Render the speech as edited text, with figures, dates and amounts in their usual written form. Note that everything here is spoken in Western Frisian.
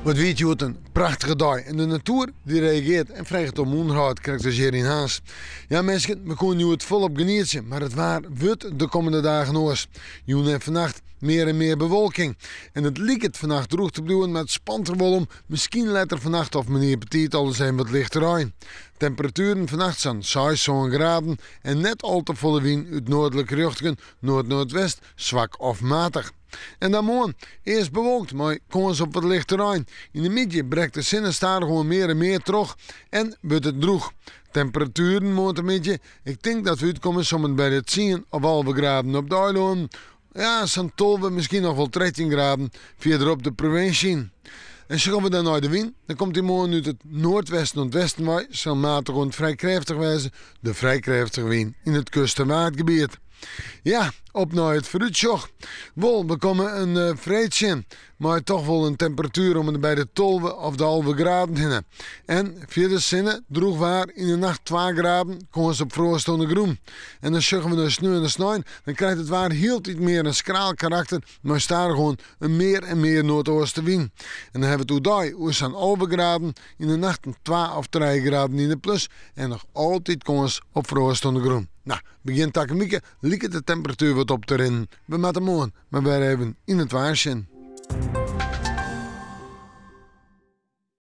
Wat wie it hjoed in prachtige dei en de natoer dy reageart en freget om ûnderhâld, krekt as hjir yn Harns. Ja minsken, we koene hjoed folop genietsje, mar it waar wurdt de kommende dagen oars. Jûn en fannacht mear en mear bewolking. En it liket fannacht drûch te bliuwen, mar it spant der wol om, miskien letter fannacht of moarnier betiid al ris even wat lichte rein. Temperatueren fannacht sa'n seis, sân graden en net al te folle wyn út noardlike rjochtingen, noard-noardwest, swak of matich. En dan moarn, earst bewolkt mei kâns op wat lichte rein. Yn de middei brekt de sinne stadichoan mear en mear troch en wurdt it drûch. Temperatueren moarntemiddei, ik tink dat we útkomme sommen by de tsien of 11 graden op de eilannen. Ja, sa'n 12, miskien noch wol 13 graden fierderop de provinsje yn. En sjogge we dan nei de wyn, dan komt dy moarn út it noardwesten oant westen wei, sil matich oant frij krêftich wêze, de frij krêftige wyn yn it kust- en waadgebiet. Ja, op nei it foarútsjoch. Wol, we komme in freed tsjin mei toch wol in temperatuer om en by de 12 of de 11 graden hinne. En fierder sinne, drûch waar, yn de nacht 2 graden, kâns op froast oan de grûn. En dan sjogge we nei sneon en snein, dan krijt it waar hieltyd mear in skraal karakter mei stadichoan in mear en mear noardeastewyn. En dan hawwe we it oerdei oer sa'n 11 graden, yn de nachten 2 of 3 graden yn de plus en noch altyd kâns op froast oan de grûn. No, begjin takom wike liket de temperatuer wat op te rinnen. We moatte moarn mar wer even yn it waar sjen.